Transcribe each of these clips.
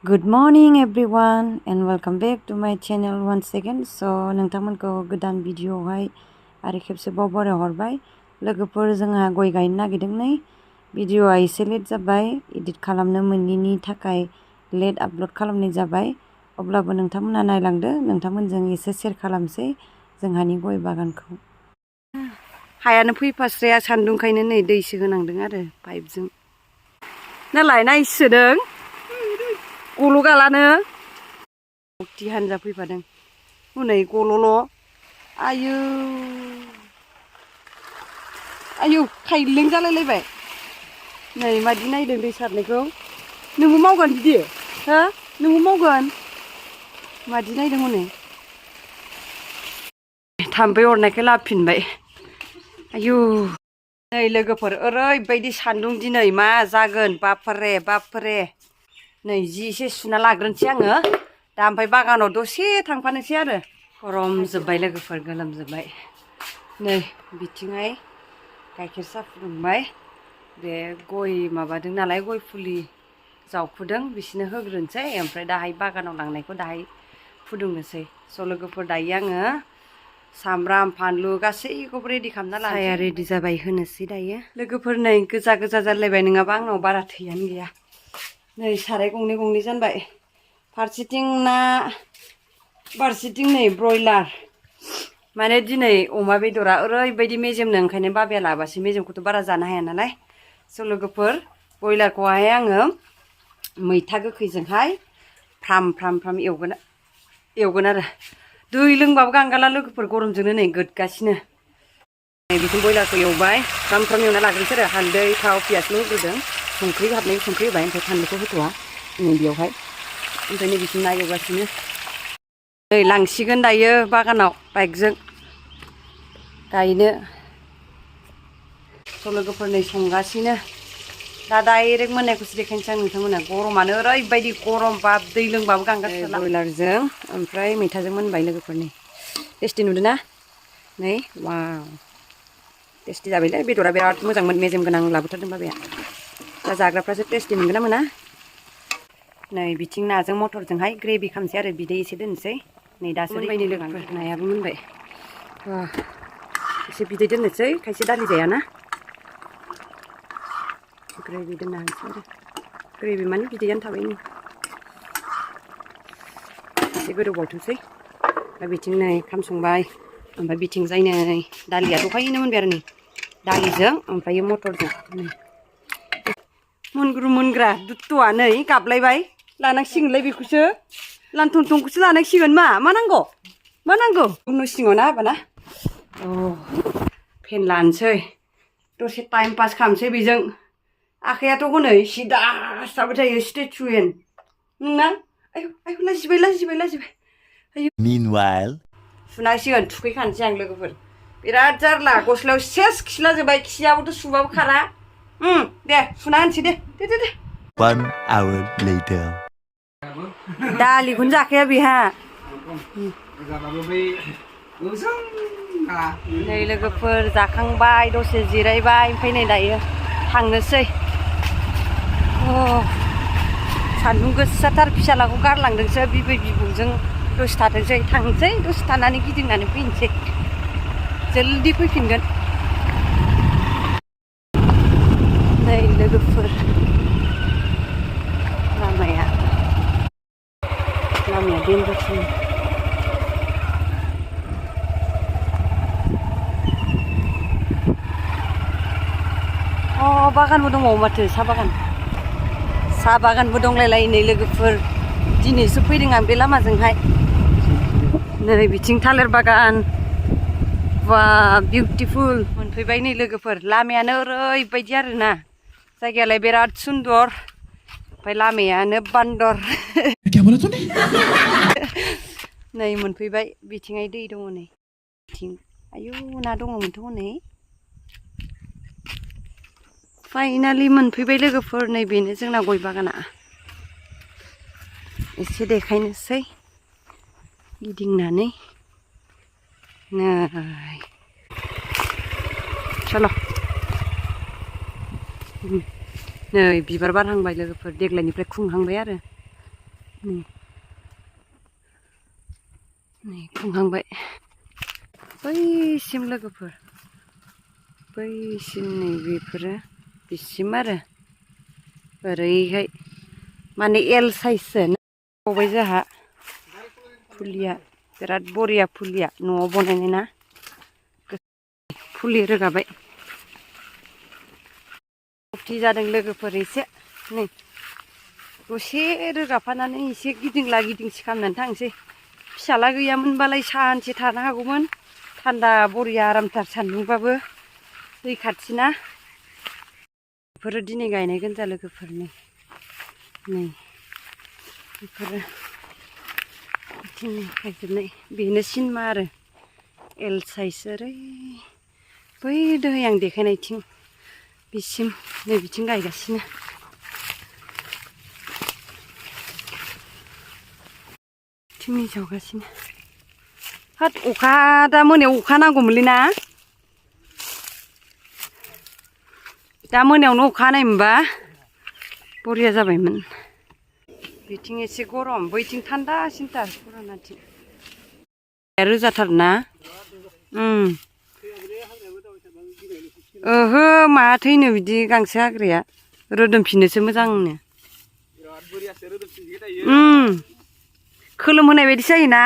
Good morning everyone and welcome back to my channel once again. So नोंथांमोनखौ गोदान भिडिअआवहाय आरो खेबसेबाव बरायहरबाय। लोगोफोर जोंहा गय गायनो नागिरदों नै। भिडिअआ एसे लेट जाबाय, एडिट खालामनो मोनैनि थाखाय लेट आपल'ड खालामनाय जाबाय। अब्लाबो नोंथांमोना नायलांदो, नोंथांमोनजों एसे शेयार खालामसै जोंहानि गय बागानखौ। हायानो फैफास्राया सान्दुंखायनो नै दैसो होनांदों आरो पाइपजों। नालाय नायसोदों गल' गालानो मुक्ति हानजा फैफादों हनै गल'ल' आयौ आयौ खायलें जालायलायबाय नै मादि नायदों दै सारनायखौ। नोंबो मावगोन बिदि हो? नोंबो मावगोन मादि नायदों हनै थाम्फै अरनायखाय लाफिनबाय। आयौ नै लोगोफोर ओरैबायदि सान्दुं दिनै मा जागोन बाफरे बाफरे। नै जि एसे सुना लाग्रोनोसै आङो दा ओमफ्राय बागानाव दसे थांफानोसै आरो। गरमजोब्बाय लोगोफोर, गोलोमजोब्बाय। नै बिथिंहाय गाइखेर साहा फुदुंबाय। बे गय माबादों नालाय, गय फुलि जावखुदों बिसोरनो होग्रोनोसै, ओमफ्राय दाहाय बागानाव लांनायखौ दाहाय फुदुंनोसै। स' लोगोफोर दायो आङो सामब्राम फानलु गासैखौबो रेडि खालामना लानोसै। साहाया रेडि जाबाय, होनोसै दायो। लोगोफोर नै गोजा गोजा जालायबाय, नङाबा आंनाव बारा थैयानो गैया। नै साराय गंनै गंनै जानबाय, फारसेथिं ना फारसेथिं नै ब्रयलार। माने दिनै अमा बेदरा ओरैबायदि मेजेमनो, ओंखायनो बाबाया लाबासो, मेजेमखौथ' बारा जानो हाया नालाय। स' लोगोफोर ब्रयलारखौहाय आङो मैथा गोखैजोंहाय फ्राम फ्राम फ्राम एवगोन आरो। दै लोंबाबो गांगाला लोगोफोर, गरमजोंनो नै गोदगासिनो। बिथिं ब्रयलारखौ एवबाय, फ्राम फ्राम एवना लाग्रोनोसै आरो। हालदै थाव पियासबो होग्रोदों, संख्रि हाबनाय संख्रि होबाय, ओमफ्राय फानलुखौ होथ'वा नै बेयावहाय। ओमफ्राय नै बिथिं ना एवगासिनो। नै लांसिगोन दायो बागानाव बाइकजों गायनो। स' लोगोफोर नै संगासिनो। दा डाइरेक्ट मोननायखौसो देखायनोसै आं नोंथांमोना। गरमानो ओरैबायदि गरम, बाब दै लोंबाबो गांगाथारला। ब्रयलारजों ओमफ्राय मैथाजों मोनबाय लोगोफोरनि। टेस्टि नुदों ना? नै वाव टेस्टि जाबायलै, बेदरा बिराद मोजांमोन, मेजेम गोनां लाबोथारदों बाबाया। दा जाग्राफ्रासो टेस्टि मोनगोन ना मोना। नै बिथिं नाजों मटरजोंहाय ग्रेभि खालामसै आरो, बिदै एसे दोननोसै। नै दासो मोनबाय नै लोगोफोर, नायाबो मोनबाय। एसे बिदै दोननोसै, खायसे दालि जायाना। ग्रेभि दोननो हानोसै आरो। ग्रेभि माने बिदैयानो थाबाय नै। एसे गोदौबावथोंसै। दा बिथिं नै ओंखाम संबाय, ओमफ्राय बिथिंजाय नै दालिया दहायनो मोनबाय आरो। नै दालिजों ओमफ्राय मटरजों। मोनग्रु मोनग्रा दुत्त'आ नै गाबलायबाय, लानांसिगोनलाय बेखौसो, लान्थन थंखौसो लानांसिगोन। मा नांगौ मा नांगौ? न' सिङाव ना हाबाना। फेन लानोसै, दसे टाइम पास खालामसै बेजों। आखाइयाथ' हनै सिदा थाबाय थायो, स्टेचुवेन नोंना। आयौ आयौ लाजिबाय लाजिबाय लाजिबाय। आयौ मिनवाइल सुनांसिगोन, थुखैखानोसै आं लोगोफोर। बिराद जारला, गस्लायाव सेस खिलाजोब्बाय, खियाबोथ' सुबाबो खारा। दे सुना होनसै दे दे दे दे। 1 hour later. दालिखौनो जाखाया बेहा। नै लोगोफोर जाखांबाय, दसे जिरायबाय, ओमफ्राय नै दायो थांनोसै। सान्दुं गोसाथार, फिसालाखौ गारलांदोंसो बिबै बिबौजों दसे थाथोंसै। थांसै दसे थानानै गिदिंनानै फैनोसै, जल्दि फैफिनगोन। नै लोगोफोर लामाया देनजारसो। बागानबो दंबावो माथो, साहा बागानबो दंलायलायो नै लोगोफोर। दिनैसो फैदों आं बे लामाजोंहाय। नै बिथिं थालिर बागान, बा बिउटिफुल मोनफैबाय नै लोगोफोर। लामायानो ओरैबायदि आरोना, जायगायालाय बिराद सुन्दर, ओमफ्राय लामायानो बान्दर। नै मोनफैबाय, बिथिंहाय दै दङ नै बिथिं। आयौ ना दङमोनथ' हनै। फाइनालि मोनफैबाय लोगोफोर, नै बेनो जोंना गय बागाना। एसे देखायनोसै गिदिंनानै। नै चल' नै बिबार बारहांबाय लोगोफोर, देग्लायनिफ्राय खुंहांबाय आरो। नै खुंहांबाय बैसिम लोगोफोर बैसिम नै बेफोरो बिसिम आरो ओरैहाय माने एल साइजसो बावबाय जोंहा फुलिया बिराद बरिया फुलिया न'आव बनायनाय ना फुलि रोगाबाय खफि जादों लोगोफोर एसे नै दसे रोगाफानानै एसे गिदिंला गिदिंसि खालामनानै थांसै फिसाला गैयामोनबालाय सानसे थानो हागौमोन थान्दा बरिया आरामथार सान्दुंबाबो दै खाथिना बेफोरो दिनै गायनाय गोजा लोगोफोर नै बेफोरो दिनै गायजोबनाय बेनो सिनमा आरो एल साइज ओरै बै दहाय आं देखायनायथिं बिसिम नै बिथिं गायगासिनो थिंनि जावगासिनो हाट अखा दा मोनायाव अखा नांगौमोनलै ना दा मोनायावनो अखा हानाय मोनबा बरिया जाबायमोन बिथिं एसे गरम बैथिं थान्दासिनथार पुरानाथिं रोजाथार ना ओहो मा थैनो बिदि गांसो हाग्राया रोदोमफिनोसो मोजांनो खोलोम होनाय बायदि जायोना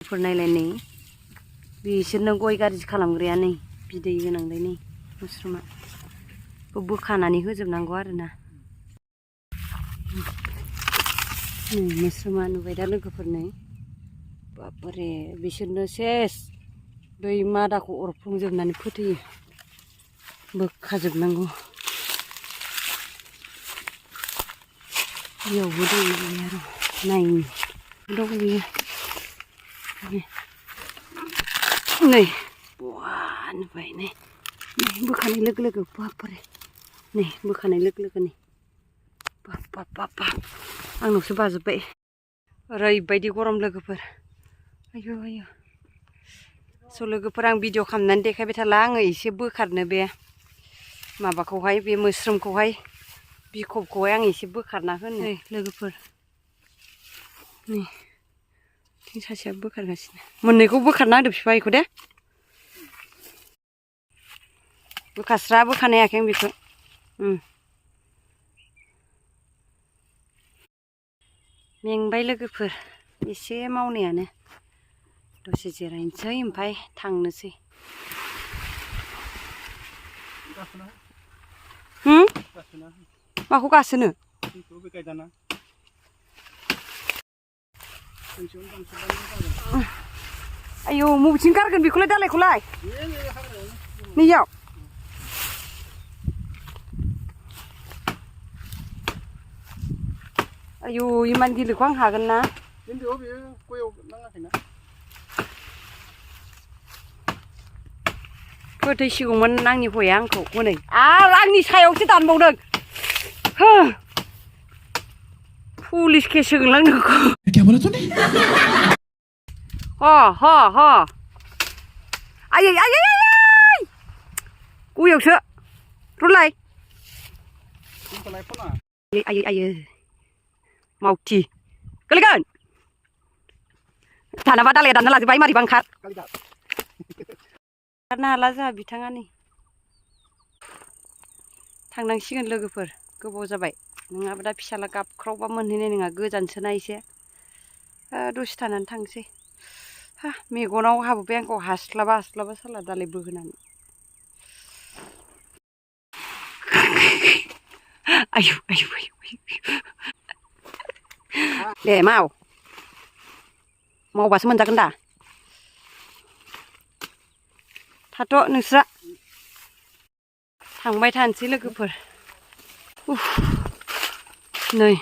फोर नायलाय नै बिसोरनो गय गाज्रि खालामग्राया नै बिदै गोनांलाय नै मुस्रुमा बेखौ बोखानानै होजोबनांगौ आरोना मुस्रुमा नुबाय दा लोगोफोर नै बाबारे बिसोरनो सेस बै मादाखौ अरफ्लंजोबनानै फोथैयो बोखाजोबनांगौ बेयावबो दङ आरो नायनि दङ बियो नै बवा नुबाय नै बोखानाय लोगो लोगो बाबारे नै बोखानाय लोगो लोगो नै बाब आंनावसो बाजोब्बाय ओरैबायदि गरम लोगोफोर आयु स' लोगोफोर आं भिडिअ खालामनानै देखायबाय थाला आङो एसे बोखारनो बे माबाखौहाय बे मोस्रोमखौहाय बिखबखौहाय आं एसे बोखारना होनो नै लोगोफोर नै थिं सासेया बोखारगासिनो मोननैखौ बोखारना होदो बिफा बेखौ दे बोखास्रा बोखानो हायाखै आं बेखौ मेंबाय लोगोफोर एसे मावनायानो दसे जिरायनोसै ओमफ्राय थांनोसै माखौ गासोनो आयौ बबेथिं गारगोन बेखौलाय दालायखौलाय नैयाव आयौ इमान गिलिरखौ आं हागोन ना फोथैसिगौमोन आंनि हौवाया आंखौ हनै आरो आंनि सायावसो दानबावदों हो पुलिस केस होगोनलां नोंखौ ह आयै गयावसो रुलाय आयै मावथि गोलैगोन दानाबा दालाया दानना लाजोब्बाय मारैबा ओंखारनो हाला जोंहा बिथाङा नै थांनांसिगोन लोगोफोर गोबाव जाबाय नङाबा दा फिसाला गाबख्रावबा मोनहैनाय नङा गोजानसोना एसे दसे थानानै थांसै हा मेगनाव हाबोबाय आंखौ हास्लाबा साला दालाय बोहोनानै आयु दे मावबासो मोनजागोन दा थाथ' नोंस्रा थांबाय थानोसै लोगोफोर नै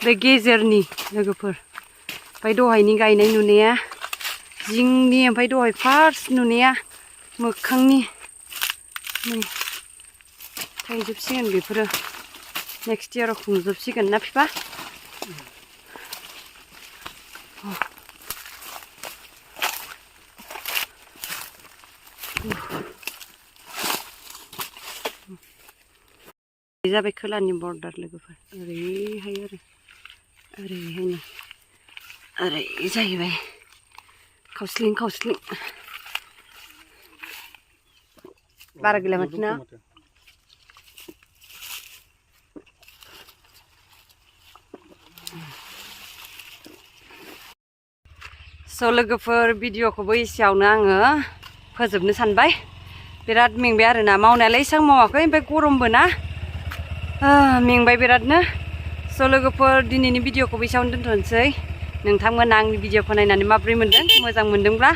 बे गेजेरनि लोगोफोर ओमफ्राय दहायनि गायनाय नुनाया जिंनि ओमफ्राय दहाय फार्स्ट नुनाया मोखांनि नै थांजोबसिगोन बेफोरो नेक्स्ट इयाराव खुंजोबसिगोन ना बिफा जाबाय खोलानि बर्डार लोगोफोर ओरैहाय आरो ओरैहायनो ओरै जाहैबाय खावस्लिं खावस्लिं बारा गैला माथो ना स' लोगोफोर भिडिअखौबो एसेयावनो आङो फोजोबनो सानबाय बिराद मेंबाय आरोना मावनायालाय एसेबां मावाखै ओमफ्राय गरमबो ना मेंबाय बिरादनो स' लोगोफोर दिनैनि भिडिअखौबो एसेयावनो दोनथ'नोसै नोंथांमोना आंनि भिडिअखौ नायनानै माबोरै मोनदों मोजां मोनदोंब्ला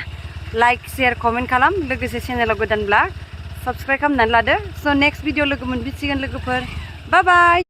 लाइक शेयार कमेन्ट खालाम लोगोसे चेनेलाव गोदानब्ला साबस्क्राइब खालामनानै लादो स' नेक्स्ट भिडिअ लोगो मोनफिनसिगोन लोगोफोर बाय बाय